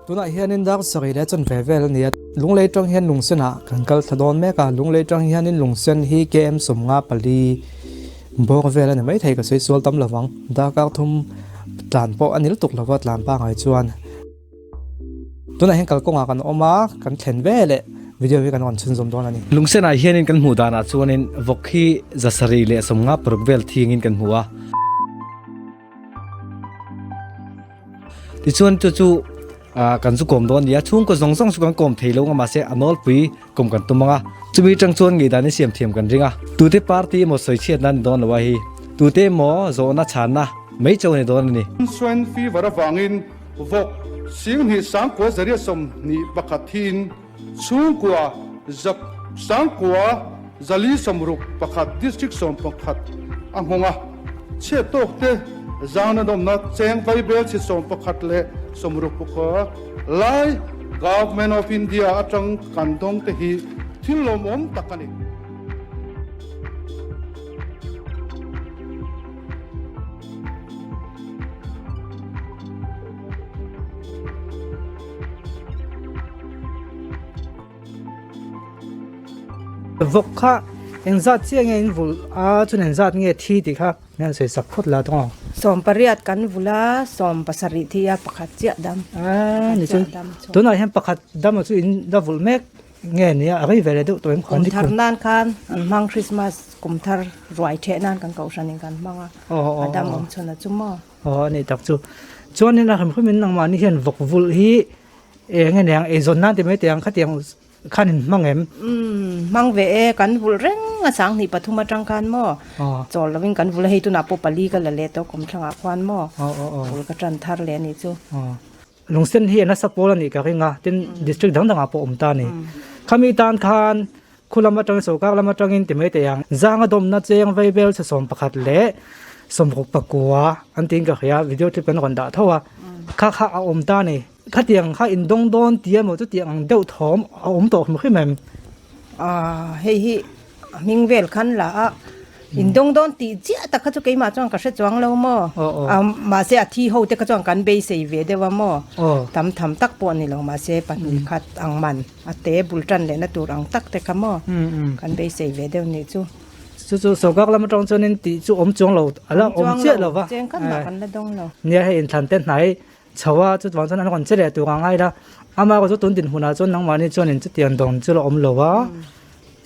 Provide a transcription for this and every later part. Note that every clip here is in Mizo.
Tunah hianin dar sarih leh chanve vel a ni a, Lunglei tang hian Lungsenah kan kal thla dawn mek a, Lunglei tang hianin Lungsen hi KM 54 bawr vel a ni maithei ka sawi sual tam lovang, darkar thum tlan pawh a ni lutuk lova tlan pangai chuan. Tunah hian kalkawngah kan awm a, kan thlen veleh video hi kan rawn chhunzawm dawn a ni. Lungsenah hianin kan hmuh danah chuanin vawk hi 756 vel thingin kan hmu a. Tichuan chu chu kan chu kawm dawn a ni a, chhungkaw zawng zawng chu kan kawm thei lo ang a mahse a nawlpui kawm kan tum ang a, chumi atang chuan ngeidan hi siam thiam kan ring a. Tute party emaw sawi chhiatna a ni dawn lo a hi, tute emaw zawhna chhanna mai chauh a ni dawn a ni. Swine fever avangin vawk 10,000 sangkua zariat 21 thiin chhungkua za sangkua zali 61 district 11 a nghawng a, chhiat tawk te zangna nawmna cheng vaibel chhi 11 leh 60 pakua lai Government of India atang kan dawng te hi thil lawmawm tak a ni. Vawk kha engzat chiah nge in vulh a chuan engzat nge thi tih kha min han sawi sak phawt la tawng ang. 18 kan vulh a, 70 thi a pakhat chiah dam. A ni chuan tunah hian pakhat dam chu in la vulh mek nge nia a rei ve leh deuh tawh em khan. Kum thar nan khan an hmang Christmas kum thar ruai theh nan kan kohhran in kan hmang a, a dam awm chhun a chu maw. Aw a nih tak chu. Chuanin a hrimhrim in nangmahni hian vawk vulh hi eng nge niang eizawn nan ti mai teh ang khatiang khan in hmang em? Umm hmang ve e, kan vulh reng a 23 atang khan maw chawl lovin kan vulh a, hei tunah pawh pali ka la let tawh kum thlangah khuan maw vulh ka tan thar leh a nih chu. Lungsen hi a nasa pawl a nih ka ring a, tin district dang dangah pawh awm ta a ni. Khami tan khan Khu lam atangin sawrkar lam atangin ti mai thei ang. Zanga dawmna cheng vaibel chhe 11 leh 69 an tiin ka hria video clip kan rawn dah tho a. Kha kha a awm ta a ni. Khatiang kha indawng dawn ti emaw chutiang ang deuh thawm a awm tawh hrim hrim em? Aaa hei hi a hming vel khan la a. Indawng dawn tih chiah tak kha chu keimah chuan ka hre chuang lo maw? A mahse a thi ho te kha chuan kan beisei ve deuh a maw? Tam tham tak pawh a ni lo mahse pahnih khat ang man a te bul tan lehna tur ang tak te kha maw? Kan beisei ve deuh nih chu. Chu chu sawrkar lam atang chuanin tih chu awm chuang lo a la awm chiah lo va. Cheng khat mah kan la dawng lo. Nia hei inthlan te hnai chho a chuvang chuan an rawn che leh tur ang ngai la ama erawh chu tun dinhmunah chuan nangmahni chuanin chutiang dawng chu la awm lo a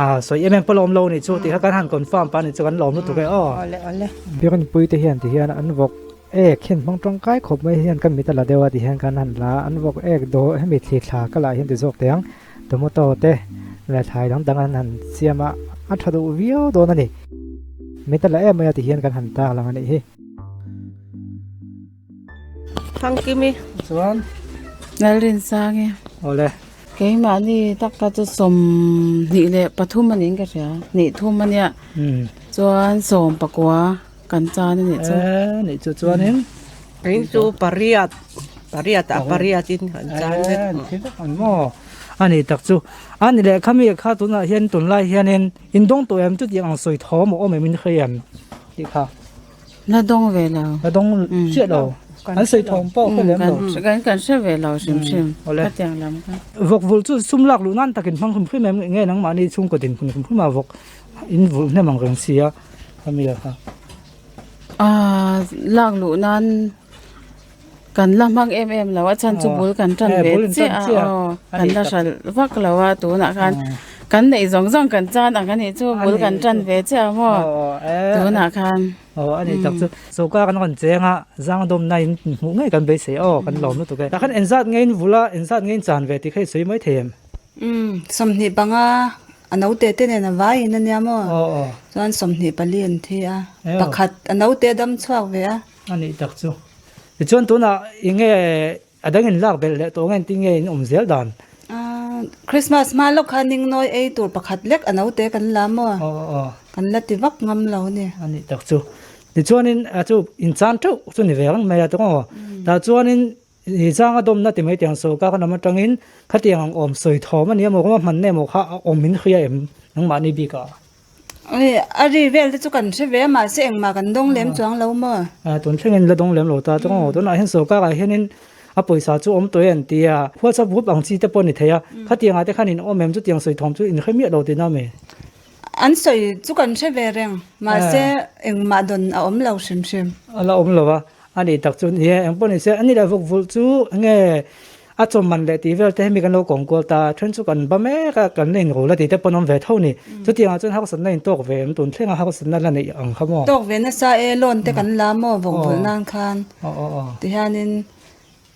ah sawi em em pawh la awm lo a nih chu tih kha kan han confirm pah a nih chu kan lawm lutuk e aw. Awle awle. Biakinpui te hian ti hian an vawk ek hian hmang tangkai khawp mai hian kan mit a la deuh a ti hian kan han la an vawk ek daw hemi thli thla ka lah hian ti zawk teh ang tomato te leh thlai dang dang an han siam a a tha duh viau dawn a ni mit a la em mai a ti hian kan han tar lang a nih hi. Thangkimi. Chuan. Lalrinsangi. Awle. Keimahni tak kha chu 23 a niin ka hria. Hnih thum a nia. Chuan 19 kan chan a nih chu. E nih chu chuanin. Kei chu pariat pariat ah pariat in kan chan vek. E ni ang maw. A nih tak chu. A ni leh khami kha tunah hian tunlai hianin indawng tawh em chutiang ang sawi thawm a awm em in hria em tih kha. La dawng ve lo. La dawng chiah lo. An sawi thawm pawh ka lem lo. Kan kan hre ve lo hrim hrim. Khatiang lam kha. Vawk vulh chu sum lak luh nan takin hmang hrim hrim em nge nangmahni chhungkaw dinhmun hrim hrim a vawk in vulh hnem ang reng sia khami ah kha. Aaa lak luh nan kan la hmang em em lo a chhan chu bul kan tan ve chiah a aw kan la hral vak lo a tunah khan kan neih zawng zawng kan chan ang a nih chu bul kan tan ve chiah a maw tunah khan. Aw a nih tak chu sawrkar kan rawn cheng a zang dawmna in hmuh ngei kan beisei aw kan lawm lutuk e takhan engzat nge in vul a engzat nge in chan ve tih kha i sawi mai thei em? Umm 25 a naute te nen a vai in a nia maw chuan 24 an thi a pakhat a naute dam chhuak ve a. A nih tak chu. Tichuan tunah eng nge a dang in lak belh leh tawh nge engtin nge in awm zel dan? Christmas hma lawk khan ningnawi ei tur pakhat lek a naute kan la maw? Kan la ti vak ngam lo a ni. A nih tak chu. Tichuanin a chu inchan teuh chu ni ve reng mai a tawng aw. Tah chuanin i zanga dawmna ti mai tiang sawrkar kan awm atangin khatiang ang awm sawi thawm a ni emaw kawng a hmanna emaw kha a awm in hria em nangmahni bikah? A ri vel te chu kan hre ve a mahse engmah kan dawng lem chuang lo maw? Tun thlengin la dawng lem lo ta chuang aw. Tunah hian sawrkarah hianin A pawisa chu awm tawh e an ti a, WhatsApp group ang chi te pawh a ni thei a, khatiang ah te khan in awm em chutiang sawi thawm chu in hre miah lo tihna ami? An sawi chu kan hre ve reng, mahse engmah dawn a awm lo hrim hrim. A la awm lo a, a nih tak chu ni e, engpawh ni se, a ni leh vuk vulh chu enge a chawm man leh tih vel te hemi kan lo kawm kual ta, then chu kan ba mek a, kan la inrul a tih te pawh an awm ve tho ni, chutiang ah chuan harsatna in tawk ve em tun thleng a harsatna la neih ang kha maw? Tawk ve nasa e, loan te kan la maw vuk vulh nan khan. Tihianin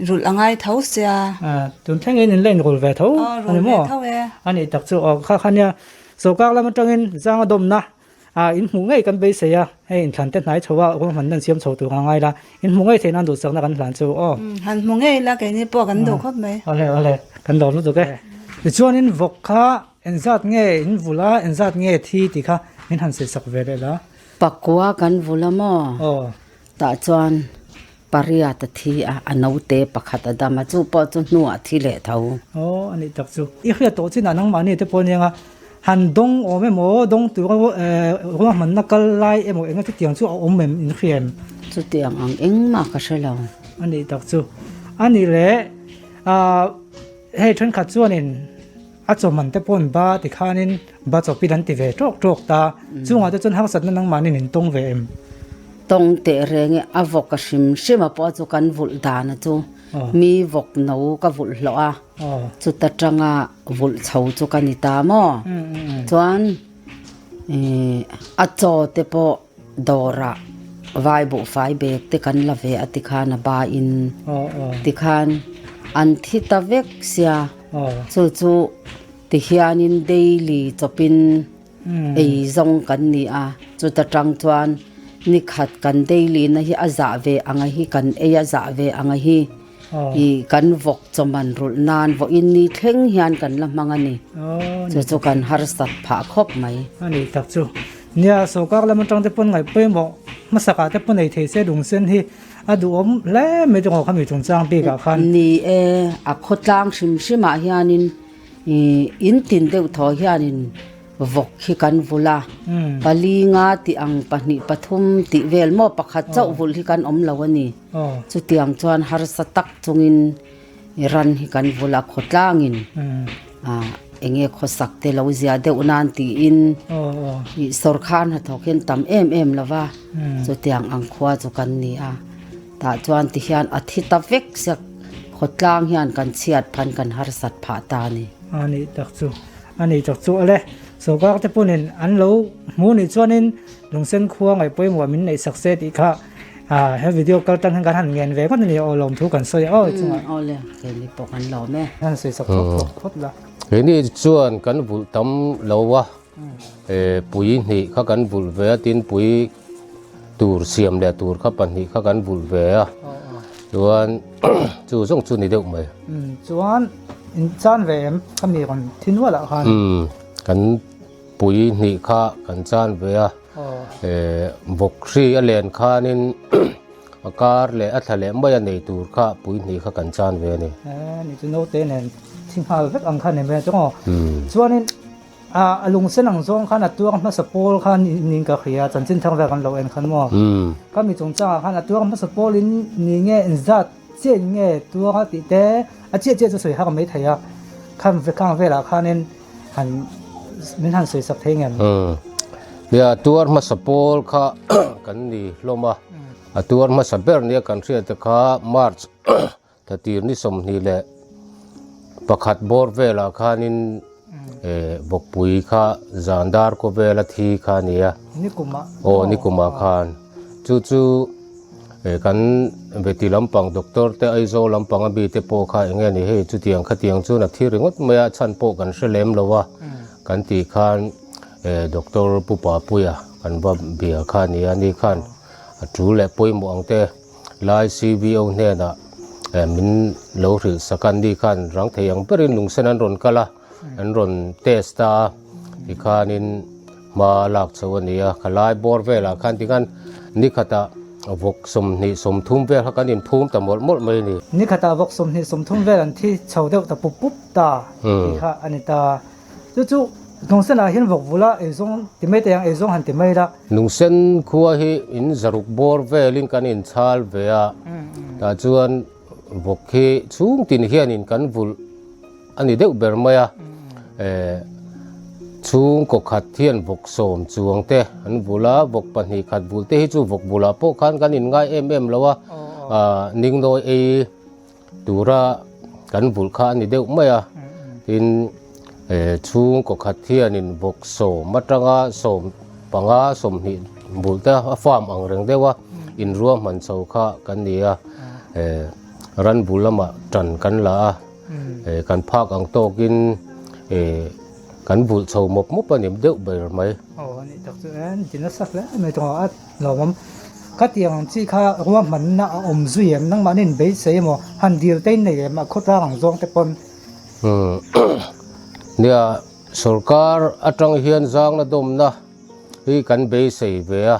rulh a ngai tho sia. Tun thlengin in la inrul ve tho a ni maw? A nih tak chu aw kha kha nia sawrkar lam atangin zanga dawmna in hmuh ngei kan beisei a, hei inthlan te hnai chho a ruahmanna an siam chho tur a ngai la, in hmuh ngei theih nan duhsakna kan hlan chu aw. Han hmu ngei la keini pawh kan duh khawp mai. Awle awle kan lawm lutuk e. Tichuanin vawk kha engzat nge in vulh a engzat nge thi tih kha min han sawisak ve leh la. Pakua kan vulh a maw? Aw. Tah chuan pariat a thi a, a naute pakhat a dam a, chu pawh chu hnuah a thi leh tho. Aw, a nih tak chu. I hriat tawh chinah nangmahni te pawh aniang a, han dawng awm emaw, dawng tura ruahmanna kal lai emaw eng a chutiang chu a awm em in hria em? Chutiang ang engmah ka hre lo. A nih tak chu. A nih leh, hei thenkhat chuanin A chawhman te paw'n ba ti khanin ba chawpin an ti ve tawk tawk ta. Chungah te chuan harsatna nangmahni min tawng ve em? Tawng teh reng e, a vawk a hrim hrim a pawh chu kan vulh dan a chu mi vawk no ka vulh hlawh a, chuta tanga vulh chho chu ka ni ta maw? Chuan a chaw te pawh dawrah vai buhfai bag te kan la ve a tikhan a ba in tikhan an thi ta vek sia. Chu chu tihianin daily chawpin ei zawng kan ni a, chuta tang chuan nikhat kan daily na hi a zah ve anga hi kan ei a zah ve anga hi ih kan vawk chawman rulh nan vawiin ni thleng hian kan la hmang a ni. Chu chu kan harsat phah khawp mai. A nih tak chu. Nia, sawrkar lam atang te pawn ngaih pawimawh hmasakah te pawn ei thei se lungsen hi. A duhawm hle mai chu khami chungchang bikah khan. Ni e, a khawtlang hrim hrimah hianin ih in tin deuh thaw hianin vawk hi kan vulh a, pali nga tih ang pahnih pathum tih vel maw pakhat chauh vulh hi kan awm lo a ni. Chutiang chuan harsa tak chungin ran hi kan vulh a khawtlangin ah eng nge khawsak te lo zia deuh nan tiin ih sawrkar hnathawk hian tam em em lo va chutiang ang khua chu kan ni a tah chuan tihian a thi ta vek siak khawtlang hian kan chhiat phan kan harsat phah ta a ni. A nih tak chu a nih tak chu ale sawrkar te pawhin an lo hmuh nih chuanin lungsen khua ngaih pawimawh min neih sak se tih kha Ah, he video kal tang hian kan han ngen ve ngawt a ni aw lawm thu kan sawi a aw chungah. Aw le, keini pawh kan lawm e. Han sawi sak phawt phawt phawt la. Keini chuan kan vulh tam lo a, pui hnih kha kan vulh ve a, tin pui tur siam leh tur kha pahnih kha kan vulh ve a, chuan chu zawng chu ni deuh mai. Chuan in chan ve em khami rawn thi nual ah khan. Kan pui hnih kha kan chan ve a. Vawk hri a len khanin a kar leh a thla leh mai a nei tur kha pui hnih kha kan chan ve a ni. Ni chu naute nen thi nghal vek ang kha ni mai chu aw. Chuanin a lung sen ang zawng khan a tuar hmasa pawl khan niin ka hria chanchin thar vel kan lo en khan maw. Ka mi chungchangah khan a tuar hmasa pawlin ni nge inzat chiah in nge tuar a tih te a chiah chiah chu sawi har mai thei a. Khan khang velah khanin Han min han sawi sak thei ngem? Nia tuar hmasa pawl kha kan ni hlawm a, a tuar hmasa ber nia kan hriat te kha March thatir ni 21 bawr velah khanin Bawkpui kha zan dar kaw vela thi kha a ni a. Nikumah. Aw nikumah khan. Chu chu kan beti lampang doctor te Aizawl lampang a mi te pawh kha eng nge ni hei chutiang khatiang chuan a thi ringawt mai a chhan pawh kan hre lem lo a kan tih khan doctor Pu Papuia kan va bia kha a ni a ni khan a tul leh pawimawh ang te lai CVO hnenah min lo hrilh sak a ni khan rang thei ang berin lungsen an rawn kal a an rawn test a tikhanin Hma lak chho a ni a, khalai bawr velah khan tikhan nikhatah vawk 20 30 vel kha kan inphum ta mawlh mawlh mai a ni. Nikhatah vawk 20 30 vel an thi chho deuh ta pup pup ta tih kha a ni ta. Chu chu Lungsenah hian vawk vula eizawng ti mai teh ang, eizawng han ti mai la. Lungsen khua hi in zaruk bawr velin kan inchhal ve a, tah chuan. Vawk hi chhung tin hianin kan vulh a ni deuh ber mai a, chhungkaw khat hian vawk sawm chuang te an vulh a, vawk pahnih khat vulh te hi chu vawk bulah pawh khan kan inngai em em lo a, ningnawi ei tura kan vulh kha a ni deuh mai a, tin chhungkaw khat hianin vawk sawm atanga sawm panga sawmhnih bulh te a farm ang reng deuh a inruahman chho kha kan ni a, ran bul lamah tan kan la a, kan phak ang tawkin kan vulh chho mawp mawp a ni deuh ber mai. Aw a nih tak chu e, ti nasa hle mai tawng a lawmawm. Ka tiang ang chi kha ruahmanna a awm zui em? Nangmahni in beisei emaw han dil te in nei em a khawtlang ang zawng te pawn? Nia, sorkar atang hian zangna dawmna hi kan beisei ve a,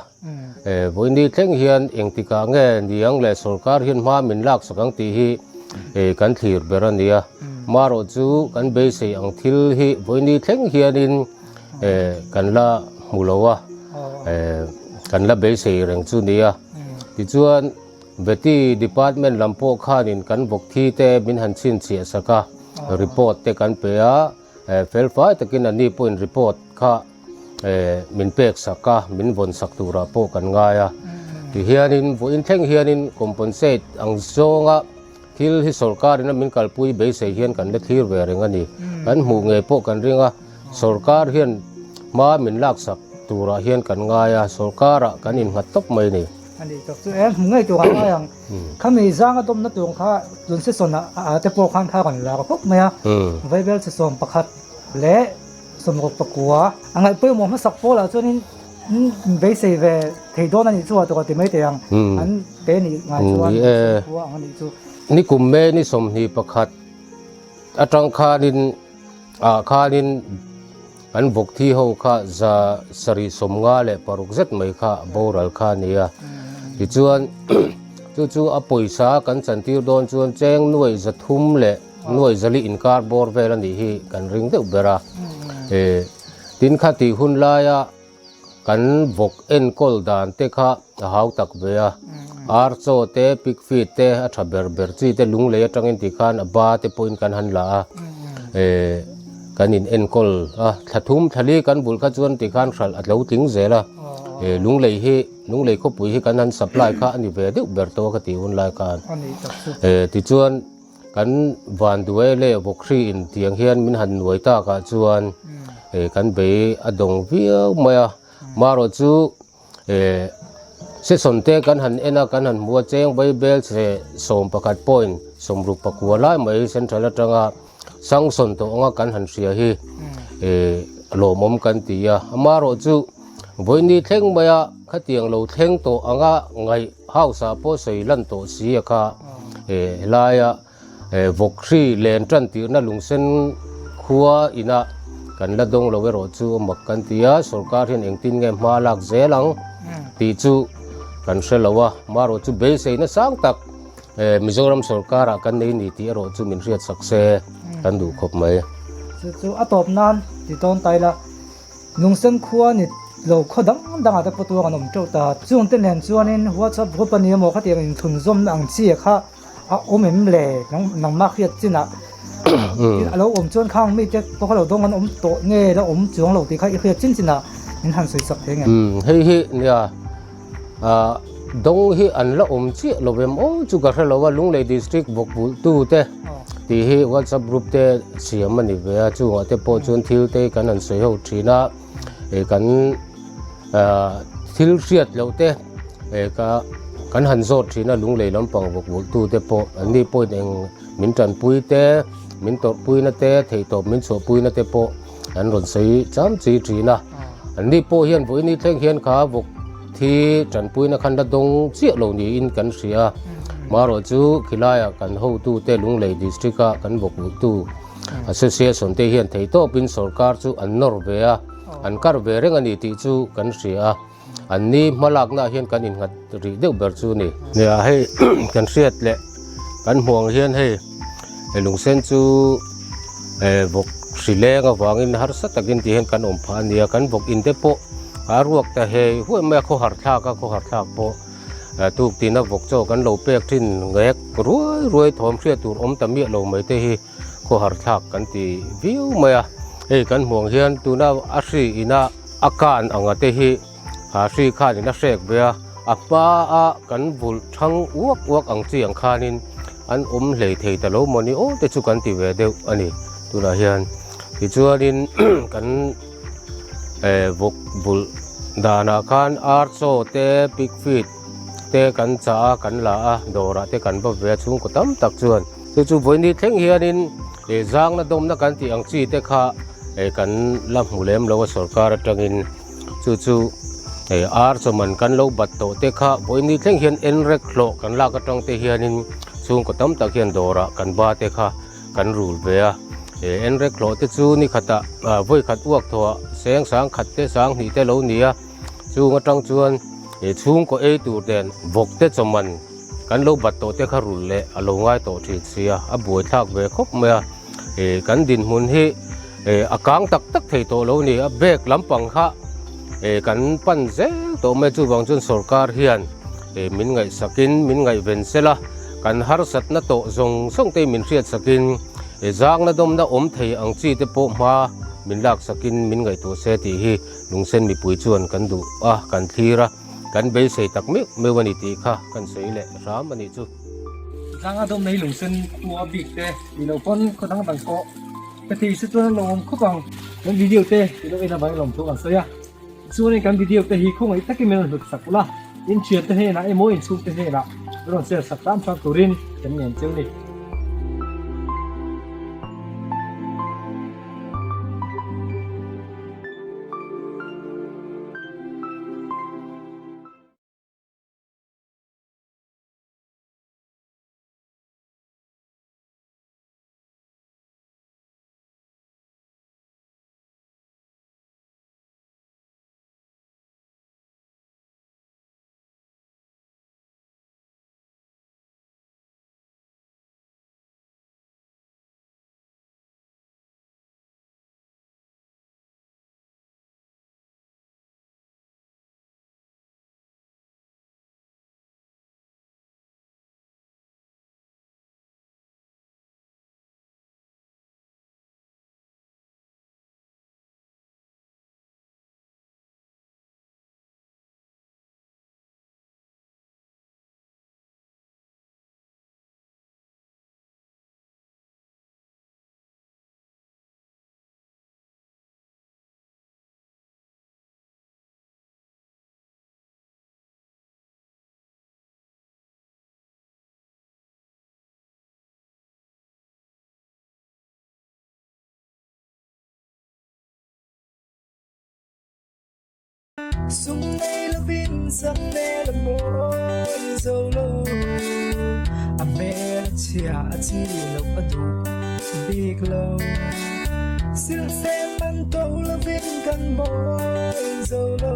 vawiini thleng hian engtikah nge niang leh sorkar hian hma min laksak ang tih hi kan thlir ber a nia. Marawh chu kan beisei ang thil hi vawiini thleng hianin kan la hmu lo a, kan la beisei reng chu nia. Tichuan Vety department lam pawh khanin kan vawk thi te min han chhinchhiah sak a, report te kan pe a, felfai takin a ni pawhin report kha min pek sak a, min vawn sak turah pawh kan ngai a. Tihianin vawiin thleng hianin compensate ang zawnga thil hi sawrkarin a min kalpui beisei hian kan la thlir ve reng a ni. Kan hmuh ngei pawh kan ring a, sawrkar hian hma min laksak turah hian kan ngai a, sawrkarah kan innghat tawp mai a ni. A nih tak chu e, hmu ngei tur ang ngai ang. Khami zanga dawmna tur kha tun season ah te pawh khan kha rawn lar khawp mai a. Vaibel chi sawm pakhat leh sawmruk pakua. A ngaih pawimawh hmasak pawlah chuanin beisei ve thei dawn a nih chu a tur a ti mai thei ang. An pe nih ngai chuan khua ang a nih chu. Nikum May ni 21 atang khanin ah khanin An vawk thi ho kha 756 zet mai kha boral kha a ni a. Tichuan chu chu a pawisa kan chantir dawn chuan cheng nuai 300 leh nuai 400 inkar bawr vel a nih hi kan ring deuh ber a. Tin kha tih hun laia kan vawk enkawl dan te kha a hau tak ve a. Ar chaw te, pig feed te a tha ber ber chi te lunglei atangin ti khan a ba te pawhin kan han la a. Kan in enkawl a, thla thum thla li kan bul kha chuan ti khan hralh a tlo tling zel a. Lunglei hi, lunglei khawpui hi kan han supply kha a ni ve deuh ber tawh a ka tih hun lai khan. Tichuan kan vanduai leh vawkhri in tiang hian min han nuai takah chuan kan bei a dawng viau mai a. Marawh chu Session te kan han en a, kan han hmu a, cheng vaibel che 11 point 69 lai mai central atanga sanction tawh anga kan han hria hi lawmawm kan ti a. Amaherawh chu vawiini thleng maia khatiang lo thleng tawh anga ngaih house ah pawh sawi lan tawh si a kha helaia Vawkhri len tan tirhna lungsen khua inah kan la dawng lo erawh chu a mak kan ti a, sorkar hian engtin nge hma lak zel ang tih chu kan hre lo a, marawh chu beiseina sang tak Mizoram sorkarah kan nei ni tih erawh chu min hriat sak se kan duh khawp mai. Chu chu a tawp nan ti tawn tai la, lungsen khua ni lo khaw dang dangah te pawh tuang an awm teuh ta, chungte nen chuanin WhatsApp group a ni emaw khatiang inthlunzawmna ang chi kha A awm em le? Nangmah hriat chinah a lo awm chuan khang mite pawh kha lo dawng an awm tawh nge la awm chuang lo tih kha i hriat chin chinah min han sawi sak thei nge? Hei hi nia dawng hi an la awm chiah lo em aw chu ka hre lo a, Lunglei District vawkbulh tu te tih hi WhatsApp group te siam a ni ve a, chungah te pawh chuan thil te kan han sawi ho thin a, kan thil hriat loh te ka kan han zawt thin a lunglei lampang vawk vulh tu te pawh an ni pawhin eng min tanpui te min tawrhpui na te theihtawp min chhuahpui na te pawh an rawn sawi cham chi thin a an ni pawh hian vawiin ni thleng hian kha vawk thi tanpui na khan la dawng chiah lo niin kan hria marawh chu khilaiah kan hotu te lunglei district a kan vawk vulh tu association te hian theihtawpin sorkar chu an nawr ve a. An kar ve reng a ni tih chu kan hria a, an ni hmalakna ah hian kan innghat rih deuh ber chu a ni. Nia hei kan hriat leh kan hmuh ang hian hei lungsen chu vawk hri leng avangin harsa takin tih hian kan awm phah a nia, kan vawk in te pawh a ruak ta hei huai mai a, khawhar thlak a, khawhar thlak pawh. Tuk tina vawk chaw kan lo pek thin ngek ruai ruai thawm hriat tur awm ta miah lo mai te hi khawhar thlak kan ti viau mai a. Hei kan hmuh ang hian tuna a hri ina a kan anga te hi a hri khanin a hrek ve a, a hmaa kan vulh thang uak uak ang chi ang khanin an awm hlei thei ta lo maw ni aw te chu kan ti ve deuh a ni. Tunah hian tichuanin kan vawk vulh danah khan ar chaw te pig feed te kan chah a kan la a dawrah te kan va ve a chhungkaw tam tak chuan chu chu vawiin thleng hianin zangna dawmna kan tih ang chi te kha kan la hmu lem lo a sorkar atangin chu chu ar chaw man kan lo bat tawh te kha vawiin thleng hian en rek hlawh kan lak atang te hianin chhungkaw tam tak hian dawrah kan ba te kha kan rul ve a he en rek hlawh te chu ni khatah vawi khat uak thawh ah seng sang khat te sang hnih te lo ni a chung atang chuan he chhungkaw ei tur nen vawk te chawman kan lo bat tawh te kha rul leh a lo ngai tawh thin sia a buai thlak ve khawp mai a he kan dinhmun hi a kang tak tak thei tawh lo ni a bag lampang kha kan pan zel tawh mai chuvang chuan sorkar hian min ngaihsakin min ngaihven sela kan harsatna tawh zawng zawng te min hriatsakin zangna dawmna awm thei ang chi te pawh hma min laksakin min ngaihtuah se tih hi lungsen mipui chuan kan duh a kan thlir a kan beisei tak meuh meuh a ni tih kha kan sawi leh hram a nih chu. Zanga dawmna hi lungsen khua bik te ni lo pawn khaw dang dang pawh ka thei se chuan a lo awm khawp ang. Kan video te i lo en avangin lawmthu kan sawi a, chuanin kan video te hi khawngaih takin min rawn hlut sak ula, in thian te hnenah emaw in chhung te hnenah min rawn share sak hram hram turin kan ngen cheu ni. Sum nei lovin sak hmel a mawi zo lo A hmel a chhia a chi loh a duh bik lo Silhfen man to lovin kan mawi zo lo.